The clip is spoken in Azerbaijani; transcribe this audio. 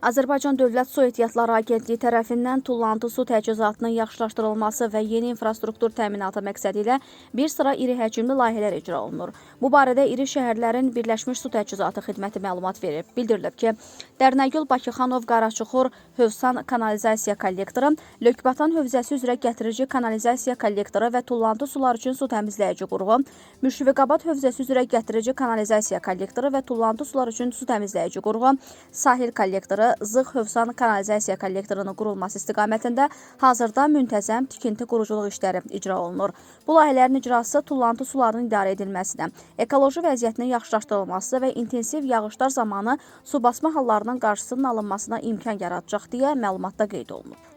Azərbaycan Dövlət Su Ehtiyatları Agentliyi tərəfindən tullantı su təchizatının yaxşılaşdırılması və yeni infrastruktur təminatı məqsədi ilə bir sıra iri həcmli layihələr icra olunur. Bu barədə iri şəhərlərin Birləşmiş Su Təchizatı Xidməti məlumat verib. Bildirilib ki, Dərnəgül, Bakıxanov, Qaraçuxur, Hövsan kanalizasiya kollektoru, Lökbatan hövzəsi üzrə gətirici kanalizasiya kollektoru və tullantı sular üçün su təmizləyici qurğu, Müşfiqabad hövzəsi üzrə gətirici kanalizasiya kollektoru və tullantı sular üçün su təmizləyici qurğu, sahil kollektoru, Zığ Hövsan kanalizasiya kollektorunun qurulması istiqamətində hazırda müntəzəm tikinti quruculuq işləri icra olunur. Bu layihələrin icrası tullantı sularının idarə edilməsinə, ekoloji vəziyyətinin yaxşılaşdırılması və intensiv yağışlar zamanı su basma hallarının qarşısının alınmasına imkan yaradacaq deyə məlumatda qeyd olunub.